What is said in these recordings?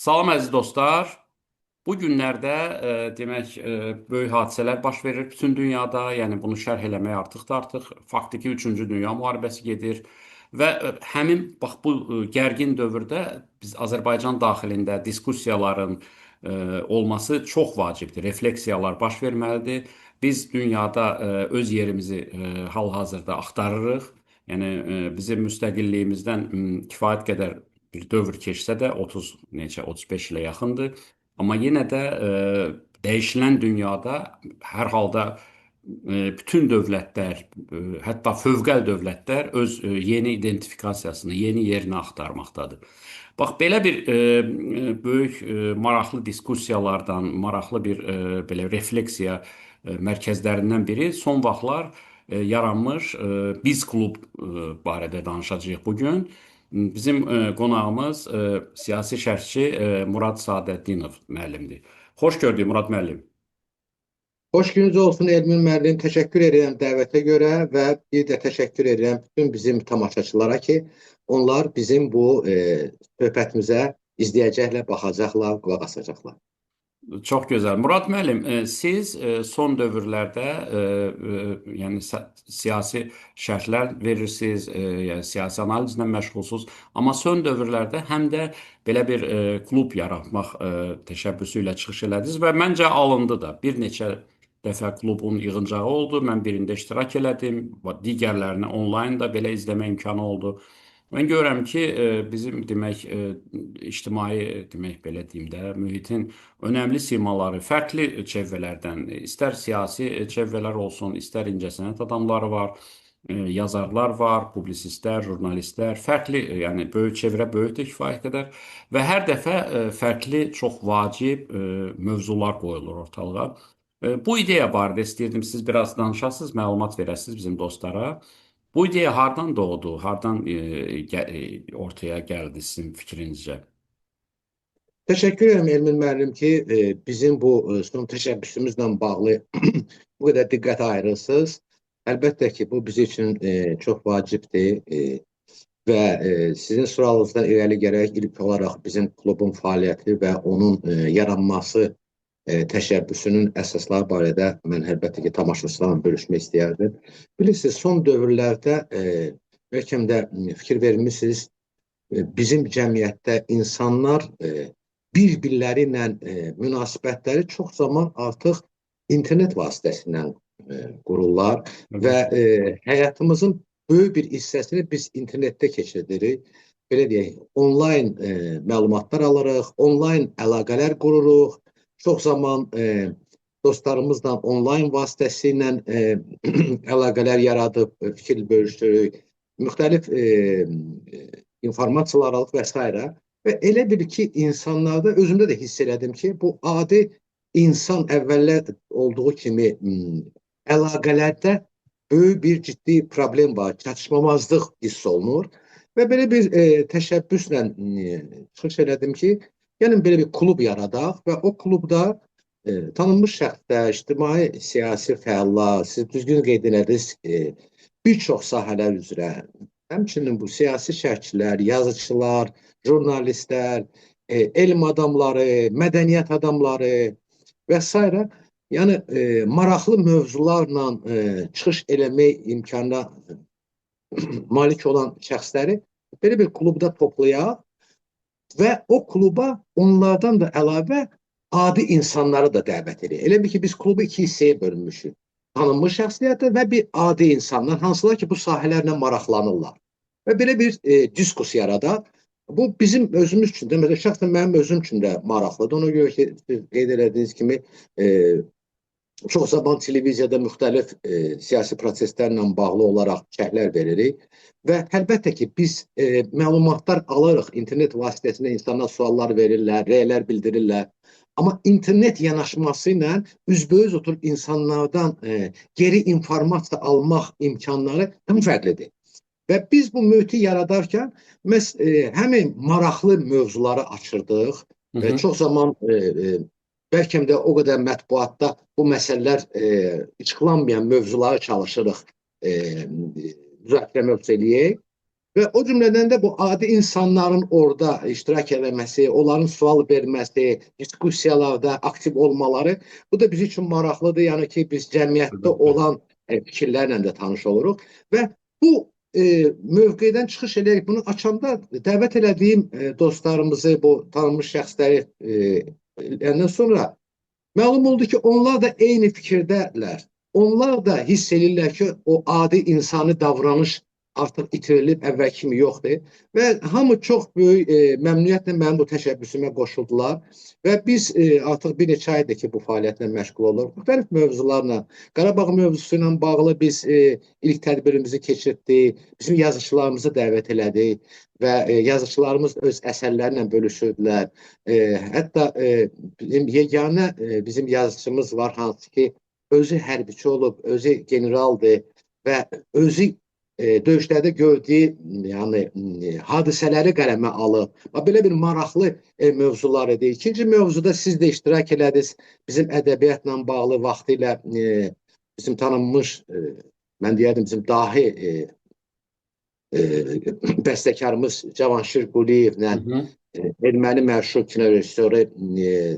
Salam əziz dostlar. Bu günlərdə demək böyük hadisələr baş verir bütün dünyada. Yəni bunu şərh eləmək artıqdır artıq. Faktiki 3-cü Dünya müharibəsi gedir və həmin bax bu gərgin dövrdə biz Azərbaycan daxilində diskussiyaların olması çox vacibdir. Refleksiyalar baş verməlidir. Biz dünyada öz yerimizi hal-hazırda axtarırıq. Yəni bizim müstəqilliyimizdən kifayət qədər bir dövr keçsə də 30 neçə 35 ilə yaxındır. Amma yenə də dəyişilən dünyada hər halda bütün dövlətlər, hətta fövqəl dövlətlər öz yeni identifikasiyasını, yeni yerini axtarmaqdadır. Bax belə bir böyük maraqlı diskussiyalardan, maraqlı bir belə refleksiya mərkəzlərindən biri son vaxtlar yaranmış Biz Klub barədə danışacağıq bu gün. Bizim qonağımız siyasi şərhçi Murad Sadəddinov müəllimdir. Xoş gördük Murad müəllim. Xoş gününüz olsun Elmin müəllim. Təşəkkür edirəm dəvətə görə və bir də təşəkkür edirəm bütün bizim tamaşaçılara ki, onlar bizim bu söhbətimizə izləyəcəklər, baxacaqlar, qulaq asacaqlar. Çox gözəl. Murad müəllim, siz son dövrlərdə yəni siyasi şərhlər verirsiniz, yəni siyasi analizlə məşğulsunuz. Amma son dövrlərdə həm də belə bir klub yaratmaq təşəbbüsü ilə çıxış elədiniz və məncə alındı da. Bir neçə dəfə klubun yığıncağı oldu. Mən birində iştirak elədim və digərlərini onlayn da belə izləmə imkanı oldu. Mən görürəm ki, bizim demək ictimai demək belə deyim də mühitin önəmli simaları fərqli çevrələrdən, istər siyasi çevrələr olsun, istər incəsənət adamları var, yazarlar var, publisistlər, jurnalistlər, fərqli, yəni böyük çevrə böyükdür kifayət qədər və hər dəfə fərqli, çox vacib mövzular qoyulur ortalığa. Bu ideya barədə istəyirdim siz biraz danışasınız, məlumat verəsiniz bizim dostlara. Bu ideya hardan doğdu? Hardan ortaya gəldi sizin fikrincə? Təşəkkür edirəm Elmin müəllim ki, bizim bu son təşəbbüsümüzlə bağlı bu qədər diqqət ayırırsınız. Əlbəttə ki, bu bizim üçün çox vacibdir və sizin sualınızdan irəli gələrək ilk olaraq bizim klubun fəaliyyəti və onun yaranması təşəbbüsünün əsasları barədə mən əlbəttə ki, tamaşaçılarla bölüşmək istəyərdim. Bilirsiniz, son dövrlərdə bəlkə də fikir vermişsiniz, bizim cəmiyyətdə insanlar bir-birləri ilə münasibətləri çox zaman artıq internet vasitəsilə qururlar və həyatımızın böyük bir hissəsini biz internetdə keçiririk. Belə deyək, onlayn məlumatlar alırıq, onlayn əlaqələr qururuq. Çox zaman dostlarımızla onlayn vasitəsilə əlaqələr yaradıb fikir bölüşdürürük. Müxtəlif informasiyalar alıq və s. Və elə bil ki, insanlarda özümdə də hiss elədim ki, bu adi insan əvvəllər olduğu kimi əlaqələrdə böyük bir ciddi problem var, çatışmamazlıq hiss olunur. Və belə bir təşəbbüslə çıxış elədim ki, gəlin belə bir klub yaradaq və o klubda tanınmış şəxslər, ictimai, siyasi fəallar, siz düzgün qeyd elədiniz, bir çox sahələr üzrə, həmçinin bu siyasi şərhçilər, yazıçılar, jurnalistlər, elm adamları, mədəniyyət adamları və s. Yəni maraqlı mövzularla çıxış eləmək imkanına malik olan şəxsləri belə bir klubda toplayaq və o kluba onlardan da əlavə adi insanları da dəvət edək. Elə bil ki, biz klubu iki hissəyə bölmüşük. Tanınmış şəxsiyyətlər və bir adi insanlar, hansılar ki, bu sahələrlə maraqlanırlar. Və belə bir diskus yaradaq. Bu bizim özümüz üçün də, məsələn, şəxsən mənim özüm üçün də maraqlıdır. Ona görə ki, siz qeyd elədiyiniz kimi çox zaman televiziyada müxtəlif siyasi proseslərlə bağlı olaraq şərhlər veririk və əlbəttə ki, biz məlumatlar alırıq, internet vasitəsilə insanlar suallar verirlər, rəylər bildirirlər. Amma internet yanaşması ilə üzbəüz oturub insanlardan geri informasiya almaq imkanları tam fərqlidir. Və biz bu mühiti yaradarkən məhz həmin maraqlı mövzuları açırdıq. Hı hı. Çox zaman bəlkə də o qədər mətbuatda bu məsələlər açıqlanmayan mövzuları çalışırıq müzakirə mövzu eləyək. Və o cümlədən də bu adi insanların orada iştirak eləməsi, onların sual verməsi, diskussiyalarda aktiv olmaları, bu da bizim üçün maraqlıdır. Yəni ki, biz cəmiyyətdə olan fikirlərlə də tanış oluruq və bu mövqedən çıxış eləyərək bunu açanda dəvət elədiyim dostlarımızı, bu tanınmış şəxsləri eləyəndən sonra məlum oldu ki, onlar da eyni fikirdədirlər. Onlar da hiss eləyirlər ki, o adi insani davranış artıq itirilib, əvvəl kimi yoxdur. Və hamı çox böyük məmnuniyyətlə mənim bu təşəbbüsümə qoşuldular. Və biz artıq bir neçə aydır ki, bu fəaliyyətlə məşğul oluruq. Müxtəlif mövzularla, Qarabağ mövzusu ilə bağlı biz ilk tədbirimizi keçirtdik, bizim yazıçılarımızı dəvət elədik və yazıçılarımız öz əsərlərlə bölüşürdülər. Hətta bizim yeganə bizim yazıçımız var, hansı ki, özü hərbiçi olub, özü generaldır və özü döyüşlərdə gördüyü, yəni hadisələri qələmə alıb. Bax, belə bir maraqlı mövzular idi. İkinci mövzuda siz də iştirak elədiniz. Bizim ədəbiyyatla bağlı vaxtilə bizim tanınmış, mən deyərdim bizim dahi bəstəkarımız Cavanşir Quliyevlə erməni məşhur kinorejissoru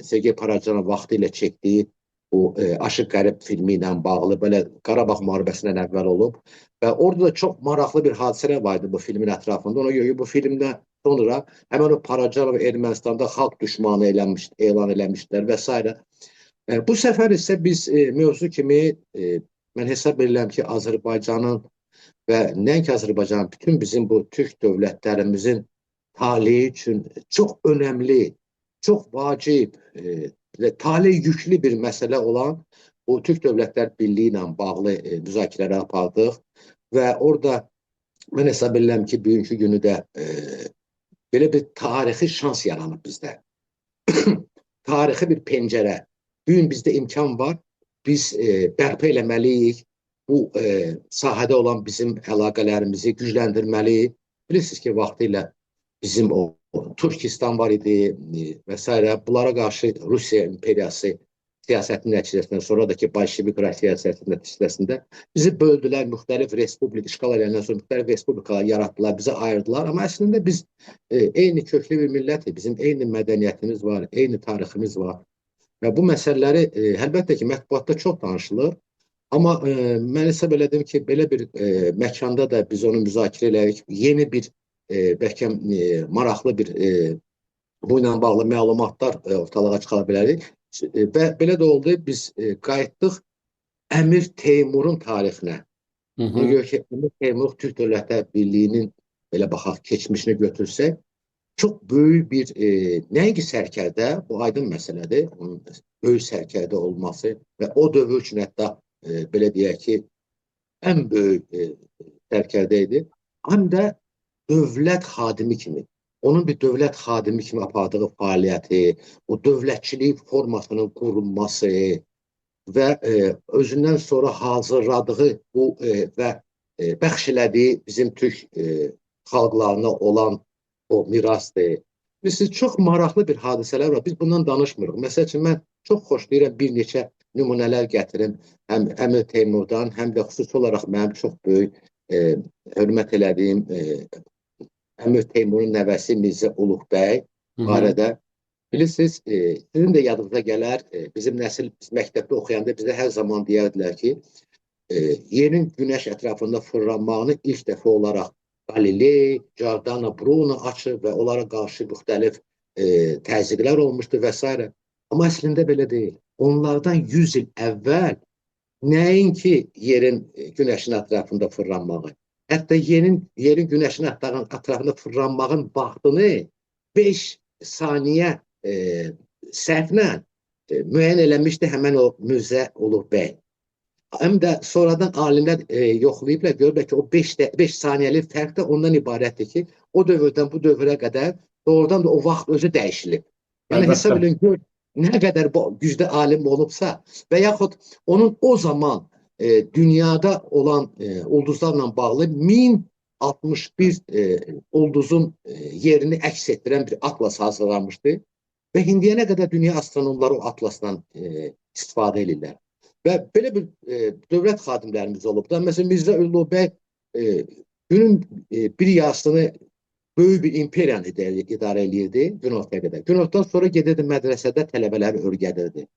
Sergey Parajanov vaxtilə çəkdiyi bu Aşıq Qərib filmi ilə bağlı belə Qarabağ müharibəsindən əvvəl olub və orada da çox maraqlı bir hadisələr var idi bu filmin ətrafında. Ona görə ki, bu filmdən sonra həmin o Parajanov Ermənistanda xalq düşmanı elan eləmişdilər və s. Bu səfər isə biz mövzu kimi mən hesab edirəm ki, Azərbaycanın və nəinki Azərbaycanın, bütün bizim bu türk dövlətlərimizin taleyi üçün çox önəmli, çox vacib, taley yüklü bir məsələ olan bu Türk Dövlətlər Birliyi ilə bağlı müzakirələr apardıq və orada mən hesab edirəm ki, bugünkü günü də belə bir tarixi şans yaranıb bizdə. Tarixi bir pəncərə. Bugün bizdə imkan var. Biz bərpa eləməliyik. Bu sahədə olan bizim əlaqələrimizi gücləndirməliyik. Bilirsiniz ki, vaxtilə bizim o Türkistan var idi və s. Bunlara qarşı Rusiya imperiyası siyasətinin nəticəsində, sonradakı bolşevik siyasətinin nəticəsində bizi böldülər, müxtəlif respublik işğal edəndən sonra müxtəlif respublikalar yaratdılar, bizi ayırdılar. Amma əslində biz eyni köklü bir millətik, bizim eyni mədəniyyətimiz var, eyni tariximiz var. Və bu məsələləri əlbəttə ki, mətbuatda çox danışılır. Amma mən hesab elədim ki, belə bir məkanda da biz onu müzakirə eləyik. Yeni bir bəlkə maraqlı bir bu ilə bağlı məlumatlar ortalığa çıxara bilərik. Və belə də oldu, biz qayıtdıq Əmir Teymurun tarixinə. Ona görə ki, Əmir Teymur Türk Dövlətlər Birliyinin belə baxaq, keçmişini götürsək, çox böyük bir nəinki sərkərdə, bu aydın məsələdir, onun böyük sərkərdə olması və o dövr üçün hətta belə deyək ki, ən böyük sərkərdə idi. Həm də dövlət xadimi kimi, onun bir dövlət xadimi kimi apardığı fəaliyyəti, o dövlətçilik formasının qurulması və özündən sonra hazırladığı bu və bəxş elədiyi bizim türk xalqlarına olan o mirasdır. Bilirsiniz, çox maraqlı bir hadisələr var. Biz bundan danışmırıq. Məsəl üçün, mən çox xoşlayıram bir neçə nümunələr gətirim. Həm Əmir Teymurdan, həm də xüsusi olaraq mənim çox böyük hörmət elədiyim Əmir Teymurun nəvəsi Mirzə Uluq bəy barədə. Bilirsiniz, sizin də yadınıza gələr, bizim nəsil biz məktəbdə oxuyanda bizə hər zaman deyərdilər ki, yerin günəş ətrafında fırlanmağını ilk dəfə olaraq Galilei, Giordano Bruno açıb və onlara qarşı müxtəlif təzyiqlər olmuşdu və s. Amma əslində belə deyil. Onlardan 100 il əvvəl nəinki yerin günəşin ətrafında fırlanmağı, hətta yerin günəşin ətrafında fırlanmağın vaxtını 5 saniyə səhvlə müəyyən eləmişdi həmən o Mirzə Uluq bəy. Həm də sonradan alimlər yoxlayıblar, görüblər ki, o 5 saniyəlik fərq də ondan ibarətdir ki, o dövrdən bu dövrə qədər doğrudan da o vaxt özü dəyişilib. Yəni hesab edin, gör nə qədər bu güclü alim olubsa və yaxud onun o zaman dünyada olan ulduzlarla bağlı 1061 ulduzun yerini əks etdirən bir atlas hazırlanmışdı və indiyənə qədər dünya astronomları o atlasdan istifadə edirlər. Və belə bir dövlət xadimlərimiz olub da. Məsələn, Mirzə Uluq bəy Günün bir yarısını böyük bir imperiyanı idarə eləyirdi günortaya qədər. Günortadan sonra gedirdi mədrəsədə tələbələri öyrədirdi.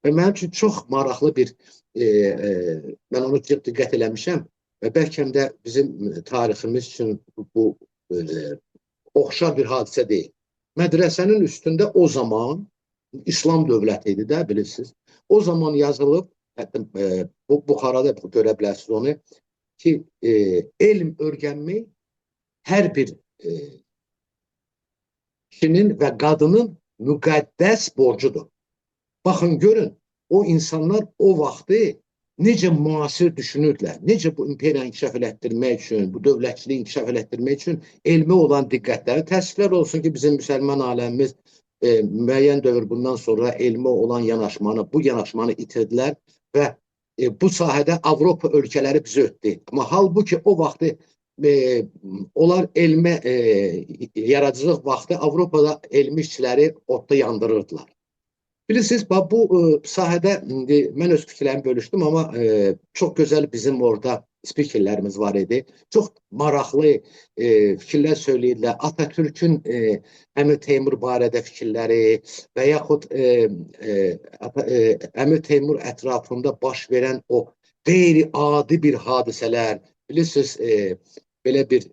Və mənim üçün çox maraqlı bir, mən onu çox diqqət eləmişəm və bəlkə də bizim tariximiz üçün bu oxşar bir hadisə deyil. Mədrəsənin üstündə o zaman İslam dövləti idi də, bilirsiniz. O zaman yazılıb, hətta bu Buxarada görə bilərsiniz onu ki, elm öyrənmək hər bir kişinin və qadının müqəddəs borcudur. Baxın, görün, o insanlar o vaxtı necə müasir düşünürdülər, necə bu imperiyanı inkişaf elətdirmək üçün, bu dövlətçiliyi inkişaf elətdirmək üçün elmə olan diqqətləri. Təəssüflər olsun ki, bizim müsəlman aləmimiz müəyyən dövr bundan sonra elmə olan yanaşmanı, bu yanaşmanı itirdilər və bu sahədə Avropa ölkələri bizi ötdü. Amma halbuki o vaxtı onlar elmə yaradıcılıq vaxtı Avropada elmi işçiləri odda yandırırdılar. Bilirsiniz, bax, bu sahədə indi mən öz fikirlərimi bölüşdüm, amma çox gözəl bizim orada spikerlərimiz var idi. Çox maraqlı fikirlər söyləyirdilər. Atatürk'ün Əmir Teymur barədə fikirləri və yaxud Əmir Teymur ətrafında baş verən o qeyri-adi bir hadisələr. Bilirsiniz, belə bir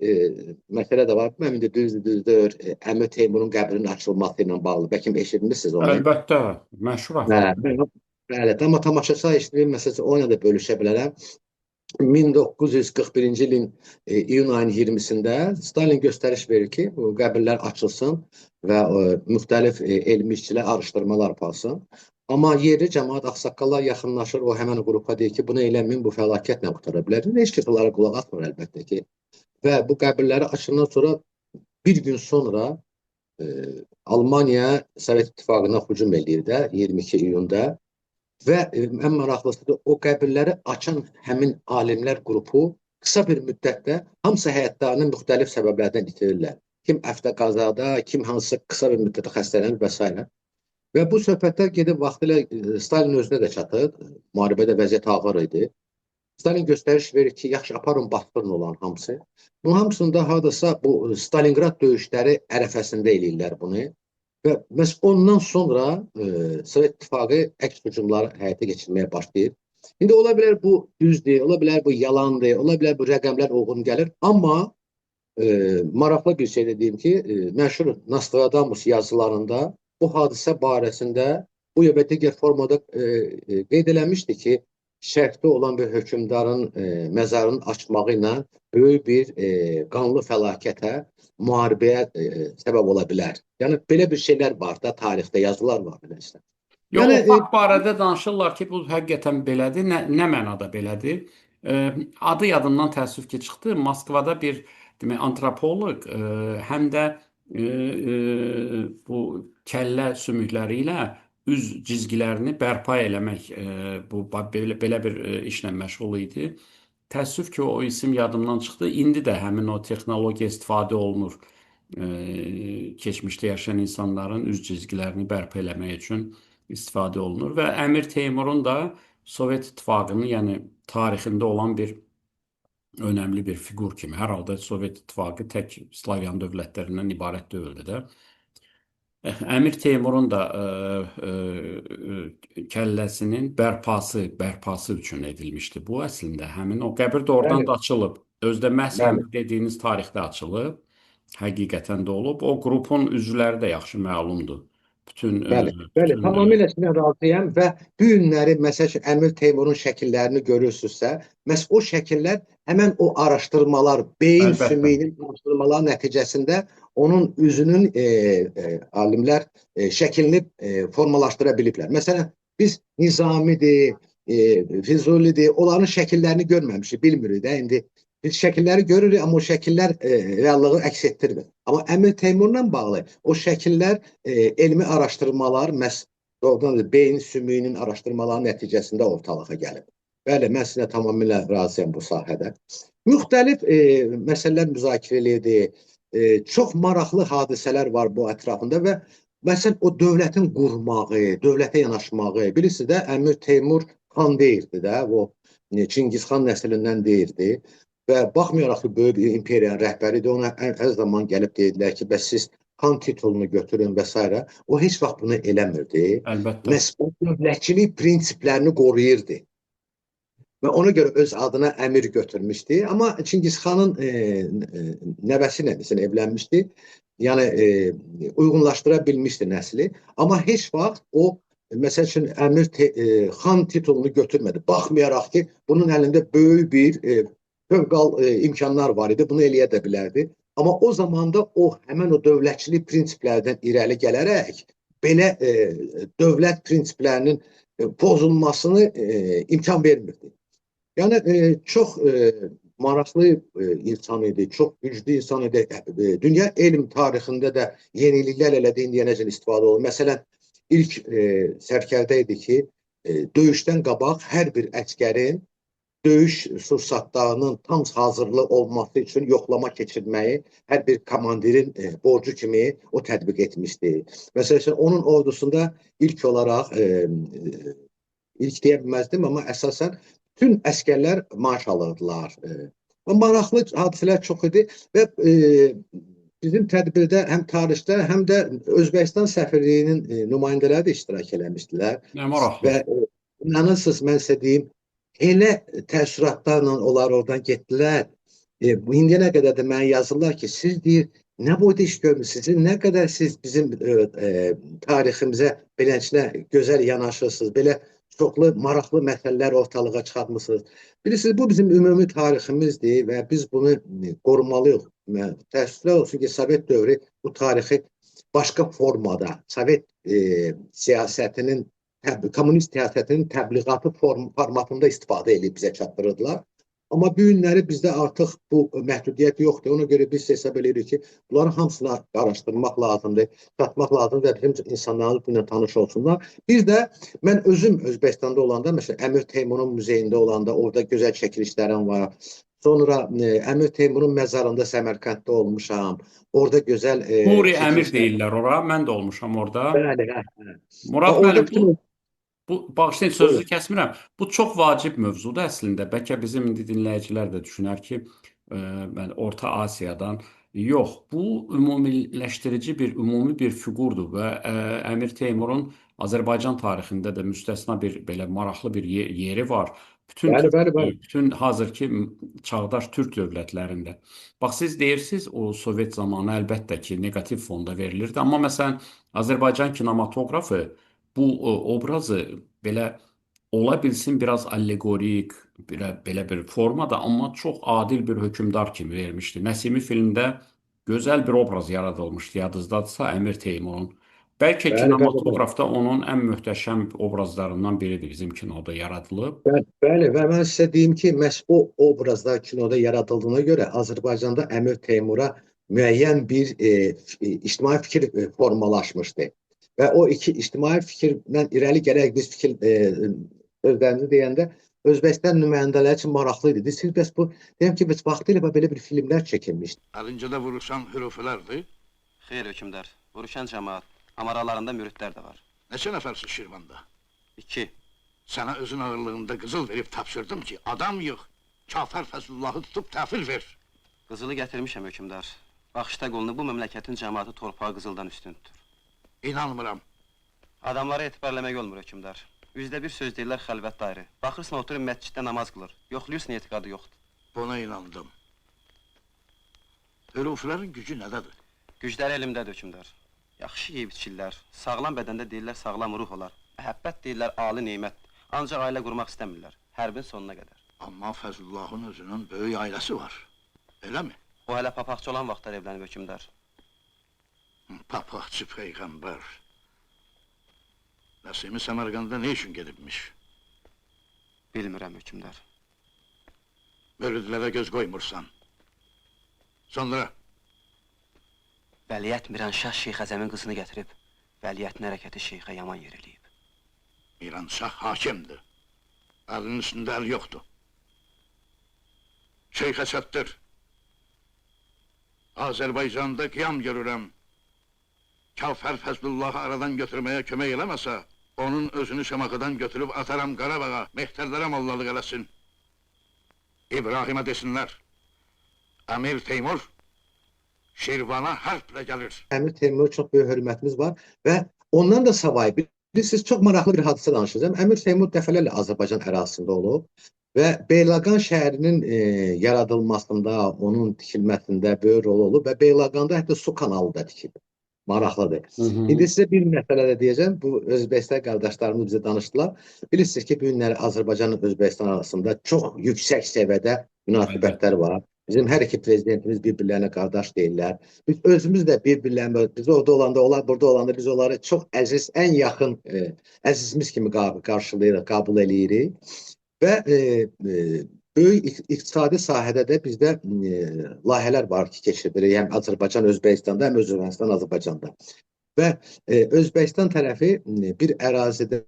məsələ də var. Mən indi düzdür, Əmir Teymurun qəbrinin açılması ilə bağlı. Bəlkə eşitmisiniz onu. Əlbəttə, məşhur əhvalat. Bəli, amma tamaşaçılar eşitməsə onunla da bölüşə bilərəm. 1941-ci ilin iyun ayının 20-sində Stalin göstəriş verir ki, bu qəbirlər açılsın və müxtəlif elmi işçilər araşdırmalar aparsın. Amma yerli cəmaət, ağsaqqallar yaxınlaşır, o həmən qrupa deyir ki, bunu eləməyin, bu fəlakətlə qurtara bilər. Heç kim onlara qulaq asmır əlbəttə ki. Və bu qəbirləri açandan sonra bir gün sonra Almaniya Sovet İttifaqına hücum eləyir də 22 iyunda və ən maraqlısı da o qəbirləri açan həmin alimlər qrupu qısa bir müddətdə hamısı həyatlarını müxtəlif səbəblərdən itirirlər. Kim avtoqazada, kim hansısa qısa bir müddətdə xəstələnir və s. Və bu söhbətlər gedib vaxtilə Stalin özünə də çatır. Müharibədə vəziyyət ağır idi. Stalin göstəriş verir ki, yaxşı aparın, basdırın olan hamısı. Bunun hamısını da hardasa bu Stalingrad döyüşləri ərəfəsində eləyirlər bunu. Və məhz ondan sonra Sovet İttifaqı əks hücumları həyata keçirməyə başlayır. İndi ola bilər bu düzdür, ola bilər bu yalandır, ola bilər bu rəqəmlər uyğun gəlir, amma maraqlı bir şey də deyim ki, məşhur Nostradamus yazılarında bu hadisə barəsində bu ya və digər formada qeyd eləmişdi ki, şərqdə olan bir hökmdarın məzarını açmağı ilə böyük bir qanlı fəlakətə, müharibəyə səbəb ola bilər. Yəni belə bir şeylər var da, tarixdə yazılar var beləsə. Yox, Yəni o fakt barədə danışırlar ki, bu həqiqətən belədir. Nə mənada belədir? Adı yadımdan təəssüf ki çıxdı. Moskvada bir demək antropoloq həm də bu kəllə sümükləri ilə üz cizgilərini bərpa eləmək bu belə bir işlə məşğul idi. Təəssüf ki, o isim yadımdan çıxdı. İndi də həmin o texnologiya istifadə olunur. Keçmişdə yaşayan insanların üz cizgilərini bərpa eləmək üçün istifadə olunur və Əmir Teymurun da Sovet İttifaqının, yəni tarixində olan bir önəmli bir fiqur kimi. Hər halda Sovet İttifaqı tək Slavyan dövlətlərindən ibarət deyildi də. Əmir Teymurun da kəlləsinin bərpası üçün edilmişdi. Bu əslində həmin o qəbir də oradan bəli, da açılıb. Özdə məhz bəli. həmin dediyiniz tarixdə açılıb. Həqiqətən də olub. O qrupun üzvləri də yaxşı məlumdur. Bütün Bəli, bəli, bütün tamamilə sizinlə razıyam və bu günləri məsəl üçün Əmir Teymurun şəkillərini görürsünüzsə, məhz o şəkillər həmən o araşdırmalar, beyin əlbəttə. sümüyünün araşdırmaları nəticəsində onun üzünün alimlər şəklini formalaşdıra biliblər. Məsələn, biz Nizamidir, Füzulidir, onların şəkillərini görməmişik, bilmirik də indi. Biz şəkilləri görürük, amma o şəkillər reallığı əks etdirmir. Amma Əmir Teymurla bağlı o şəkillər elmi araşdırmalar məhz doğrudan da beyin sümüyünün araşdırmaları nəticəsində ortalığa gəlib. Bəli, mən sizinlə tamamilə razıyam bu sahədə. Müxtəlif məsələlər müzakirə edildi. Çox maraqlı hadisələr var bu ətrafında və məsələn o dövlətin qurmağı, dövlətə yanaşmağı, bilirsiniz də Əmir Teymur xan deyildi də, o Çingiz xan nəslindən deyildi. Və baxmayaraq ki, böyük bir imperiyanın rəhbəri idi, ona hər zaman gəlib deyirdilər ki, bəs siz xan titulunu götürün və s. O heç vaxt bunu eləmirdi. Əlbəttə. Məhz o dövlətçilik prinsiplərini qoruyurdu. Və ona görə öz adına əmir götürmüşdü. Amma Çingiz xanın nəvəsi ilə məsələn evlənmişdi. Yəni uyğunlaşdıra bilmişdi nəsli. Amma heç vaxt o məsəl üçün əmir xan titulunu götürmədi. Baxmayaraq ki, bunun əlində böyük bir fövqal imkanlar var idi. Bunu eləyə də bilərdi. Amma o zamanda o həmən o dövlətçilik prinsiplərdən irəli gələrək belə dövlət prinsiplərinin pozulmasını imkan vermirdi. Yəni çox maraqlı insan idi, çox güclü insan idi. Dünya elm tarixində də yeniliklər elədi, indiyənəcən istifadə olunur. Məsələn, ilk sərkərdə idi ki, döyüşdən qabaq hər bir əsgərin döyüş sursatlarının tam hazırlı olması üçün yoxlama keçirməyi hər bir komandirin borcu kimi o tətbiq etmişdi. Məsəl üçün, onun ordusunda ilk olaraq, ilk deyə bilməzdim, amma əsasən bütün əsgərlər maaş alırdılar. Maraqlı hadisələr çox idi və bizim tədbirdə həm tarixdə, həm də Özbəkistan səfirliyinin nümayəndələri də iştirak eləmişdilər. Nə maraqlı. Və inanırsınız, mən sizə deyim, elə təəssüratlarla onlar oradan getdilər. İndiyənə qədər də mənə yazırlar ki, siz deyir, nə boyda iş görmüsünüz, nə qədər siz bizim tariximizə beləsinə gözəl yanaşırsınız, belə çoxlu maraqlı məsələlər ortalığa çıxartmısınız. Bilirsiniz, bu bizim ümumi tariximizdir və biz bunu qorumalıyıq. Təəssüflər olsun ki, Sovet dövrü bu tarixi başqa formada, Sovet siyasətinin, kommunist siyasətinin təbliğatı formatında istifadə edib bizə çatdırırdılar. Amma bu günləri bizdə artıq bu məhdudiyyət yoxdur. Ona görə biz hesab edirik ki, bunların hamısını araşdırmaq lazımdır, çatmaq lazımdır və bizim insanlarımız bununla tanış olsunlar. Bir də mən özüm Özbəkistanda olanda, məsələn, Əmir Teymurun muzeyində olanda orada gözəl çəkilişlərim var. Sonra Əmir Teymurun məzarında Səmərqənddə olmuşam. Orada gözəl Nuri Əmir çəkilişlər. deyirlər ora. Mən də olmuşam orada. Bəli, hə, hə. Murad Orada müəllim, bütün bu bağışlayın, sözü Buyurun. kəsmirəm. Bu çox vacib mövzudur əslində. Bəlkə bizim indi dinləyicilər də düşünər ki, mən Orta Asiyadan. Yox, bu ümumiləşdirici bir, ümumi bir fiqurdur və Əmir Teymurun Azərbaycan tarixində də müstəsna bir belə maraqlı bir yeri var. Bütün Bəli, Türk, bəli, bəli. bütün hazırki çağdaş Türk dövlətlərində. Bax siz deyirsiniz, o Sovet zamanı əlbəttə ki, neqativ fonda verilirdi, amma məsələn Azərbaycan kinematoqrafı bu obrazı belə ola bilsin biraz allegorik, belə bir formada, amma çox adil bir hökmdar kimi vermişdi. Nəsimi filmdə gözəl bir obraz yaradılmışdı, yadınızdadırsa Əmir Teymurun. Bəlkə Bəli, bəli, bəli. kinematoqrafda onun ən möhtəşəm obrazlarından biridir bizim kinoda yaradılıb. Bəli, bəli, və mən sizə deyim ki, məhz o obrazlar kinoda yaradıldığına görə Azərbaycanda Əmir Teymura müəyyən bir ictimai fikir formalaşmışdı. Və o iki ictimai fikirlə irəli gələrək biz fikir sözlərimizi deyəndə Özbəkistan nümayəndələri üçün maraqlı idi. Siz bəs bu, deyəm ki, bəs vaxtilə belə bir filmlər çəkilmişdi. Əlincədə vuruşan hürufilərdir. Xeyr, hökmdar. Vuruşan cəmaat. Amma aralarında müridlər də var. Neçə nəfərsiz Şirvanda? 2. Sənə özün ağırlığında qızıl verib tapşırdım ki, adam yığ, Kafər Fəzlullahı tutub təhvil ver. Qızılı gətirmişəm, hökmdar. Baxışda qolunu bu məmləkətin cəmaatı torpağı qızıldan üstün tutur. İnanmıram. Adamlara etibarləmək olmur, hökmdar. Üzdə bir söz deyirlər xəlvət dairə. Baxırsın, oturub məsciddə namaz qılır. Yoxlayırsın, etiqadı yoxdur. Buna inandım. Hürufilərin gücü nədədir? Gücləri elmdədir, hökmdar. Yaxşı yeyib içirlər. Sağlam bədəndə deyirlər, sağlam ruh olar. Məhəbbət deyirlər, ali nemətdir. Ancaq ailə qurmaq istəmirlər. Hərbin sonuna qədər. Amma Fəzlullahın özünün böyük ailəsi var. Eləmi? O hələ papaqçı olan vaxtlar evlənib, hökmdar. Papaqçı peyğəmbər. Nəsimi Səmərqəndə nə üçün gedibmiş? Bilmirəm, hökmdar. Müridlərə göz qoymursan. Sonra Vəliəhd Miranşah Şeyx Əzəmin qızını gətirib, vəliəhdin hərəkəti şeyxə yaman yer eləyib. Miranşah hakimdir. Əlinin üstündə əl yoxdur. Şeyxə çatdır. Azərbaycanda qiyam görürəm. Kafər Fəzlullahı aradan götürməyə kömək eləməsə, onun özünü Şamaxıdan götürüb ataram Qarabağa, mehtərlərə mollalıq eləsin. İbrahimə desinlər. Əmir Teymur Şirvana hərblə gəlir. Əmir Teymura çox böyük hörmətimiz var və ondan da savayı bilirsiniz, çox maraqlı bir hadisə danışacağam. Əmir Teymur dəfələrlə Azərbaycan ərazisində olub və Beyləqan şəhərinin yaradılmasında, onun tikilməsində böyük rol olub və Beyləqanda hətta su kanalı da tikib. Maraqlıdır. Hı -hı. İndi sizə bir məsələ də deyəcəm. Bu Özbəkistan qardaşlarımız bizə danışdılar. Bilirsiniz ki, bu günləri Azərbaycanla Özbəkistan arasında çox yüksək səviyyədə münasibətlər var. Bizim hər iki prezidentimiz bir-birlərinə qardaş deyirlər. Biz özümüz də bir-birlərinə, biz orada olanda, onlar burada olanda biz onları çox əziz, ən yaxın əzizimiz kimi qarşılayırıq, qəbul eləyirik. Və böyük iqtisadi sahədə də bizdə layihələr var ki, keçirilir. Həm Azərbaycan Özbəkistanda, həm Özbəkistan Azərbaycanda. Və Özbəkistan tərəfi bir ərazidə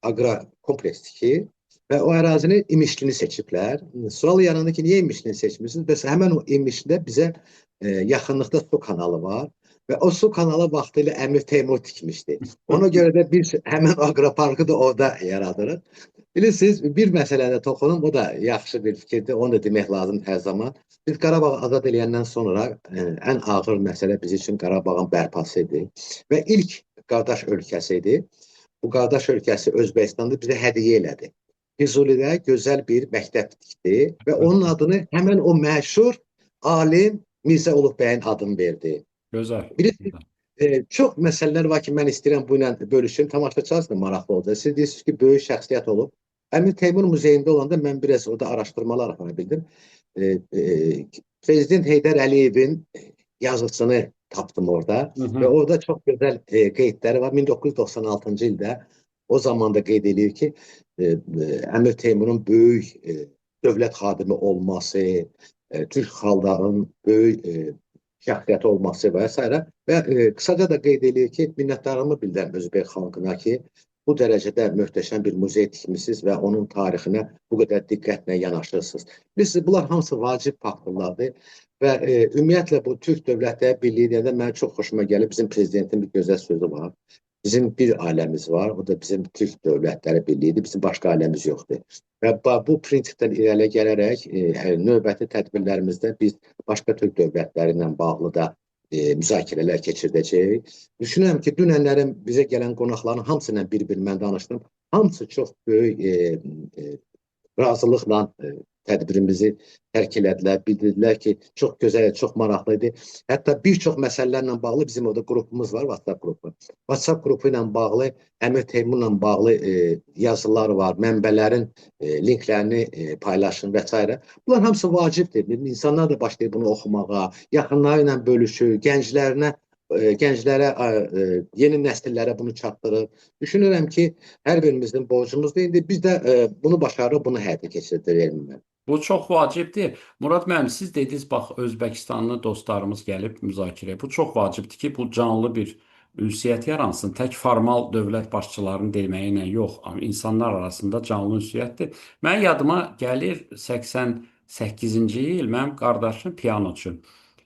aqrar kompleks tikir və o ərazini İmişlini seçiblər. Sual yarandı ki, niyə İmişlini seçmisiniz? Bəs həmən o İmişlidə bizə yaxınlıqda su kanalı var və o su kanalı vaxtilə Əmir Teymur tikmişdi. Ona görə də biz həmən aqroparkı da orada yaradırıq. Bilirsiniz, bir məsələdə toxunum, o da yaxşı bir fikirdir, onu da demək lazım hər zaman. Biz Qarabağı azad eləyəndən sonra ən ağır məsələ biz üçün Qarabağın bərpası idi və ilk qardaş ölkəsi idi. Bu qardaş ölkəsi Özbəkistanda bizə hədiyyə elədi. Füzulidə gözəl bir məktəb tikdi və onun adını həmən o məşhur alim Mirzə Uluğ bəyin adını verdi. Gözəl. Bilirsiniz, çox məsələlər var ki, mən istəyirəm bu ilə bölüşüm. Tamaşaçılar üçün də maraqlı olacaq. Siz deyirsiniz ki, böyük şəxsiyyət olub. Əmir Teymur muzeyində olanda mən biraz orada araşdırmalar apara bildim. Prezident Heydər Əliyevin yazısını tapdım orada Hı -hı. və orada çox gözəl qeydləri var. 1996-cı ildə o zaman da qeyd eləyir ki, Əmir Teymurun böyük dövlət xadimi olması, türk xalqlarının böyük şəxsiyyəti olması və s. Və qısaca da qeyd eləyir ki, minnətdarlığımı bildirirəm Özbək xalqına ki, bu dərəcədə möhtəşəm bir muzey tikmisiniz və onun tarixinə bu qədər diqqətlə yanaşırsınız. Bilirsiniz, bunlar hamısı vacib faktorlardır və ümumiyyətlə bu Türk dövlətləri birliyi deyəndə mənə çox xoşuma gəlir. Bizim prezidentin bir gözəl sözü var. Bizim bir ailəmiz var, o da bizim Türk Dövlətləri Birliyidir, bizim başqa ailəmiz yoxdur. Və bu prinsipdən irəli gələrək növbəti tədbirlərimizdə biz başqa Türk dövlətləri ilə bağlı da müzakirələr keçirdəcəyik. Düşünürəm ki, dünənlərin bizə gələn qonaqların hamısı ilə bir-bir mən danışdım. Hamısı çox böyük razılıqla tədbirimizi tərk elədilər, bildirdilər ki, çox gözəl, çox maraqlı idi. Hətta bir çox məsələlərlə bağlı bizim orada qrupumuz var, WhatsApp qrupu. WhatsApp qrupu ilə bağlı, Əmir Teymurla bağlı yazılar var, mənbələrin linklərini paylaşın və s. Bunlar hamısı vacibdir. İnsanlar da başlayır bunu oxumağa, yaxınları ilə bölüşür, gənclərinə, gənclərə, yeni nəsillərə bunu çatdırır. Düşünürəm ki, hər birimizin borcumuzdur. İndi biz də bunu başarırıq, bunu həyata keçirdirik mən. Bu çox vacibdir. Murad müəllim, siz dediniz, bax, Özbəkistanlı dostlarımız gəlib müzakirəyə. Bu çox vacibdir ki, bu canlı bir ünsiyyət yaransın. Tək formal dövlət başçılarının deməyi ilə yox, amma insanlar arasında canlı ünsiyyətdir. Mənim yadıma gəlir 88-ci il mənim qardaşım pianoçu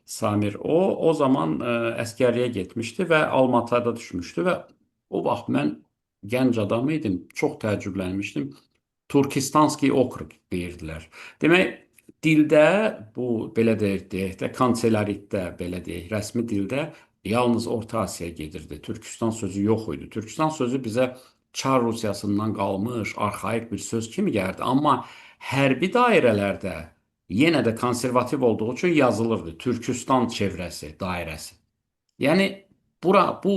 Samir. O zaman əsgərliyə getmişdi və Almatada düşmüşdü və o vaxt mən gənc adam idim, çox təəccüblənmişdim. Turkistanski okrug deyirdilər. Demək, dildə bu belə deyək, deyək də kanselaritdə belə deyək, rəsmi dildə yalnız Orta Asiyaya gedirdi. Türkistan sözü yox idi. Türkistan sözü bizə Çar Rusiyasından qalmış arxaik bir söz kimi gəldi. Amma hərbi dairələrdə yenə də konservativ olduğu üçün yazılırdı. Türkistan çevrəsi, dairəsi. Yəni bu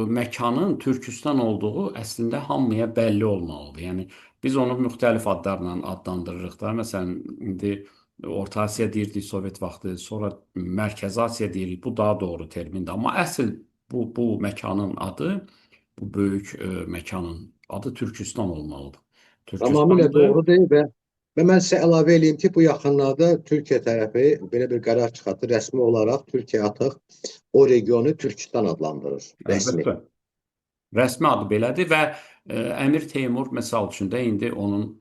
məkanın Türkistan olduğu əslində hamıya bəlli olmalıdır. Yəni biz onu müxtəlif adlarla adlandırırıq da. Məsələn, indi Orta Asiya deyirdik Sovet vaxtı, sonra Mərkəzi Asiya deyirik. Bu daha doğru termindir. Amma əsl bu məkanın adı, bu böyük məkanın adı Türkistan olmalıdır. Tamamilə Türkistandır. doğrudur və mən sizə əlavə eləyim ki, bu yaxınlarda Türkiyə tərəfi belə bir qərar çıxartdı. Rəsmi olaraq Türkiyə artıq o regionu Türkistan adlandırır. Rəsmi. Əlbəttə. Rəsmi adı belədir və Əmir Teymur məsəl üçün də indi onun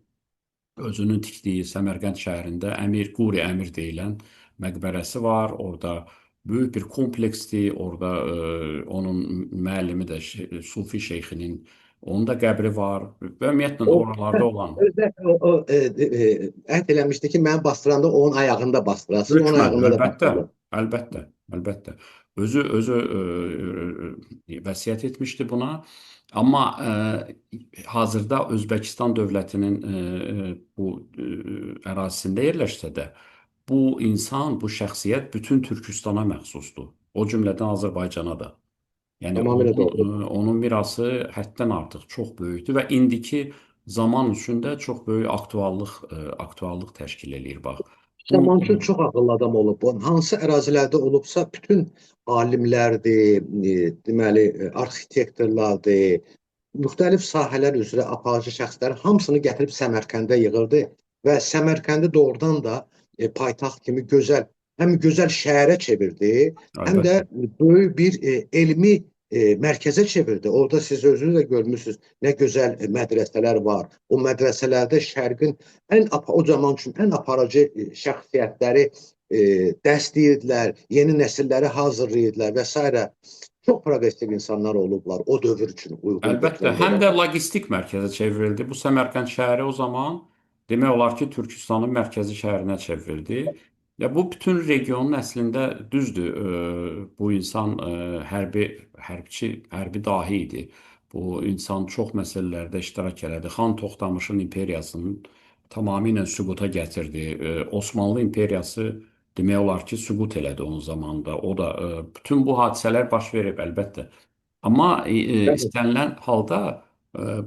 özünün tikdiyi Səmərqənd şəhərində Əmir Quri Əmir deyilən məqbərəsi var. Orada böyük bir kompleksdir. Orada onun müəllimi də Sufi şeyxinin Onun da qəbri var. Və ümumiyyətlə O oralarda olan özdə o əhd eləmişdi ki, məni bastıranda onun ayağında bastırasın, onun hökmən, ayağında da əlbəttə, bastırılır. əlbəttə, əlbəttə. Özü vəsiyyət etmişdi buna. Amma hazırda Özbəkistan dövlətinin bu ərazisində yerləşsə də, bu insan, bu şəxsiyyət bütün Türkistana məxsusdur. O cümlədən Azərbaycana da. Yəni Tamamilə onun, doğru. onun mirası həddən artıq çox böyükdür və indiki zaman üçün də çox böyük aktuallıq təşkil eləyir bax. Bu Zaman üçün çox ağıllı adam olub. Bu hansı ərazilərdə olubsa, bütün alimlərdir, deməli, arxitektorlardır, müxtəlif sahələr üzrə aparıcı şəxslər hamısını gətirib Səmərqəndə yığırdı və Səmərqəndi doğrudan da paytaxt kimi gözəl, həm gözəl şəhərə çevirdi, həm də böyük bir elmi mərkəzə çevirdi. Orada siz özünüz də görmüsünüz, nə gözəl mədrəsələr var. O mədrəsələrdə şərqin ən o zaman üçün ən aparıcı şəxsiyyətləri dərs deyirdilər, yeni nəsilləri hazırlayırdılar və s. Çox progressiv insanlar olublar o dövr üçün uyğun Əlbəttə, götürən həm də dövrdə. logistik mərkəzə çevrildi. Bu Səmərqənd şəhəri o zaman demək olar ki, Türkistanın mərkəzi şəhərinə çevrildi. Ya bu bütün regionun əslində düzdür, bu insan hərbi hərbçi, hərbi dahi idi. Bu insan çox məsələlərdə iştirak elədi. Xan Toxtamışın imperiyasının tamamilə süquta gətirdi. Osmanlı imperiyası demək olar ki, süqut elədi onun zamanında. O da bütün bu hadisələr baş verib əlbəttə. Amma istənilən halda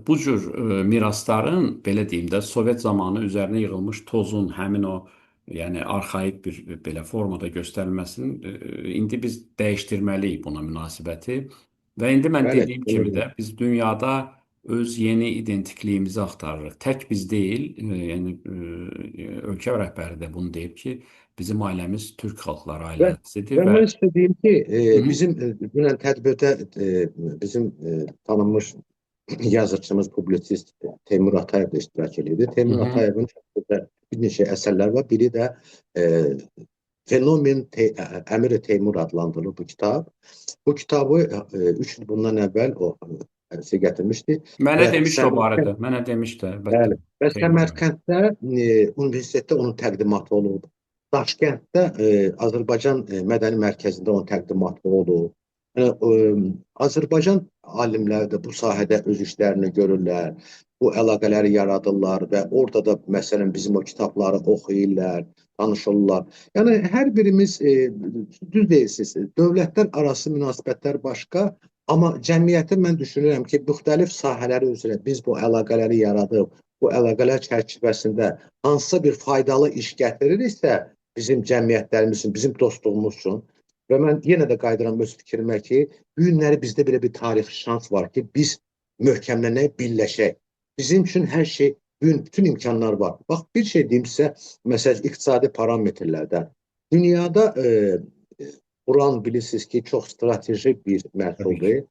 bu cür mirasların belə deyim də Sovet zamanı üzərinə yığılmış tozun həmin o yəni arxaik bir belə formada göstərilməsinin indi biz dəyişdirməliyik buna münasibəti. Və indi mən Bəli, dediyim kimi doğru. də biz dünyada öz yeni identikliyimizi axtarırıq. Tək biz deyil, yəni ölkə rəhbəri də bunu deyib ki, bizim ailəmiz türk xalqları Və, ailəsidir və və mən sizə deyim ki, Hı -hı. bizim dünən tədbirdə bizim tanınmış yazıçımız, publisist Teymur Atayev də iştirak edirdi. Hı Teymur -hı. Atayevin çox gözəl bir neçə əsərlər var. Biri də e, Fenomen Əmir Teymur adlandırılır bu kitab. Bu kitabı 3 il bundan əvvəl o sizə gətirmişdi Mənə və demişdi o Səmərqənd barədə. Mənə demişdi əlbəttə. bəli, və Teymur bəy. Səmərqənddə universitetdə onun təqdimatı olub. Daşkənddə Azərbaycan Mədəni Mərkəzində onun təqdimatı olub. Yəni, Azərbaycan alimləri də bu sahədə öz işlərini görürlər, bu əlaqələri yaradırlar və orada da məsələn bizim o kitabları oxuyurlar, danışırlar. Yəni hər birimiz düz deyirsiniz, dövlətlər arası münasibətlər başqa, amma cəmiyyətin mən düşünürəm ki, müxtəlif sahələri üzrə biz bu əlaqələri yaradıb, bu əlaqələr çərçivəsində hansısa bir faydalı iş gətiririksə bizim cəmiyyətlərimiz üçün, bizim dostluğumuz üçün və mən yenə də qayıdıram öz fikrimə ki, bu günləri bizdə belə bir tarixi şans var ki, biz möhkəmlənək, birləşək. Bizim üçün hər şey, bu gün bütün imkanlar var. Bax, bir şey deyim sizə, məsələn, iqtisadi parametrlərdən. Dünyada uran bilirsiniz ki, çox strateji bir məhsuldur.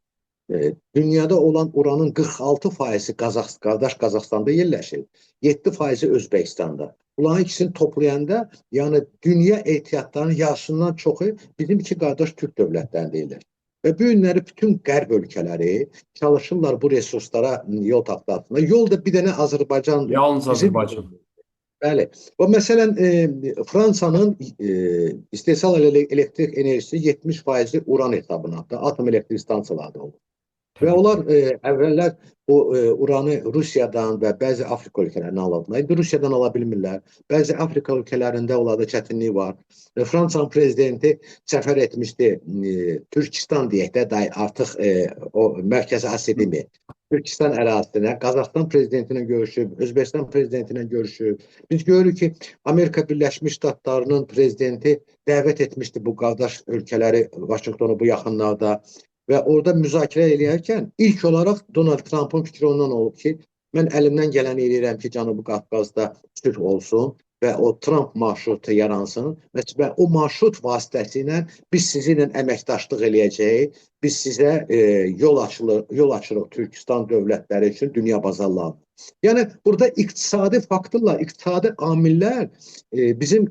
Dünyada olan uranın 46%-i qardaş Qazaxstanda yerləşir, 7%-i Özbəkistanda. Bunların ikisini toplayanda, yəni dünya ehtiyatlarının yarısından çoxu bizim iki qardaş türk dövlətlərində yerləşir. Və bu günləri bütün qərb ölkələri çalışırlar bu resurslara yol tapmasına. Yol da bir dənə Azərbaycandır. Yalnız Bizim Azərbaycan. Bəli. Və məsələn, Fransanın istehsal elektrik enerjisi 70%-i uran hesabınadır. Atom elektrik stansiyalarında olur. Və Təbii onlar ki. Əvvəllər o uranı Rusiyadan və bəzi Afrika ölkələrindən alırdılar. İndi Rusiyadan ala bilmirlər. Bəzi Afrika ölkələrində onlarda çətinlik var. Fransanın prezidenti səfər etmişdi Türkistan deyək də, artıq o Mərkəzi Asiya deməyək. Türkistan ərazisinə, Qazaxıstan prezidenti ilə görüşüb, Özbəkistan prezidenti ilə görüşüb. Biz görürük ki, Amerika Birləşmiş Ştatlarının prezidenti dəvət etmişdi bu qardaş ölkələri Vaşinqtonu bu yaxınlarda. Və orada müzakirə eləyərkən ilk olaraq Donald Trumpın fikri ondan olub ki, mən əlimdən gələni eləyirəm ki, Cənubi Qafqazda sülh olsun və o Trump marşrutu yaransın və o marşrut vasitəsilə biz sizinlə əməkdaşlıq eləyəcəyik. Biz sizə yol açırıq Türkistan dövlətləri üçün dünya bazarlarına. Yəni burada iqtisadi faktorlar, iqtisadi amillər bizim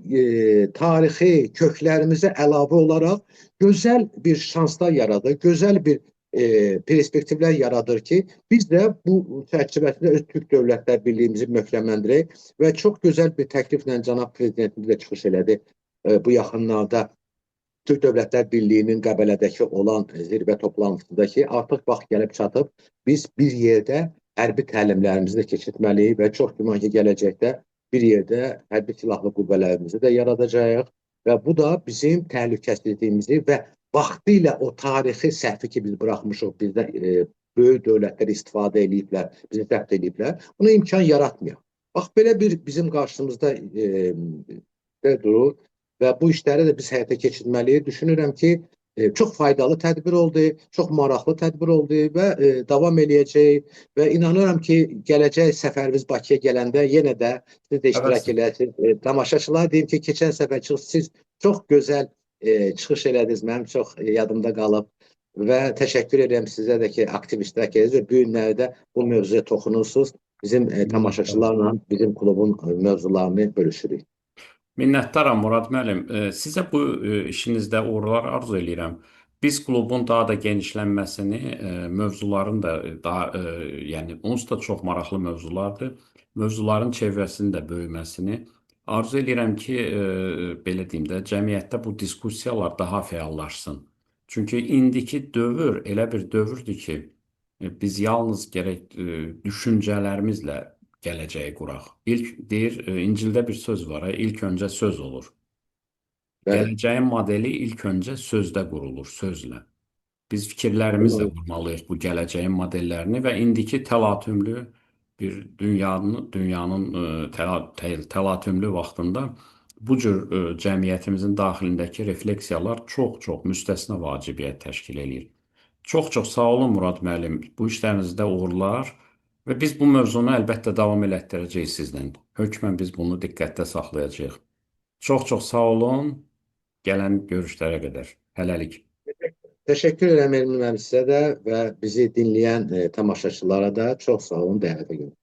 tarixi köklərimizə əlavə olaraq gözəl bir şanslar yaradır, gözəl bir Perspektivlər yaradır ki, biz də bu çərçivəsində öz Türk Dövlətlər Birliyimizi möhkəmləndirək və çox gözəl bir təkliflə cənab prezidentimiz də çıxış elədi bu yaxınlarda Türk Dövlətlər Birliyinin Qəbələdəki olan zirvə toplantısında ki, artıq vaxt gəlib çatıb, biz bir yerdə hərbi təlimlərimizi də keçirtməliyik və çox güman ki, gələcəkdə bir yerdə hərbi silahlı qüvvələrimizi də yaradacağıq və bu da bizim təhlükəsizliyimizi və vaxtilə o tarixi səhvi ki, biz buraxmışıq, bizdə böyük dövlətlər istifadə eləyiblər, bizi zəbt eləyiblər, buna imkan yaratmıyor. Bax, belə bir bizim qarşımızda durur və bu işləri də biz həyata keçirməliyik. Düşünürəm ki, çox faydalı tədbir oldu, çox maraqlı tədbir oldu və davam eləyəcək və inanıram ki, gələcək səfərimiz Bakıya gələndə yenə də siz də iştirak eləyəsiniz. Tamaşaçılar deyim ki, keçən səfər siz çox gözəl çıxış elədiniz, mənim çox yadımda qalıb və təşəkkür edirəm sizə də ki, aktiv iştirak edirsiniz və bu günlərdə bu mövzuya toxunursunuz. Bizim tamaşaçılarla bizim klubun mövzularını bölüşürük. Minnətdaram Murad müəllim. Sizə bu işinizdə uğurlar arzu eləyirəm. Biz klubun daha da genişlənməsini, mövzuların da daha yəni onsuz da çox maraqlı mövzulardır. Mövzuların çevrəsinin də böyüməsini arzu eləyirəm ki, belə deyim də, cəmiyyətdə bu diskussiyalar daha fəallaşsın. Çünki indiki dövr elə bir dövrdür ki, biz yalnız gərək düşüncələrimizlə gələcəyi quraq. İlk deyir, İncildə bir söz var, ilk öncə söz olur. Bəli. Gələcəyin modeli ilk öncə sözdə qurulur, sözlə. Biz fikirlərimizlə qurmalıyıq bu gələcəyin modellərini və indiki təlatümlü bir dünyanın təlatümlü vaxtında bu cür cəmiyyətimizin daxilindəki refleksiyalar çox-çox müstəsna vacibiyyət təşkil eləyir. Çox-çox sağ olun Murad müəllim. Bu işlərinizdə uğurlar və biz bu mövzunu əlbəttə davam elətdirəcəyik sizlə. Hökmən biz bunu diqqətdə saxlayacağıq. Çox-çox sağ olun. Gələn görüşlərə qədər. Hələlik. Təşəkkür edirəm Elmin müəllim sizə də və bizi dinləyən tamaşaçılara da çox sağ olun dəvətə görə.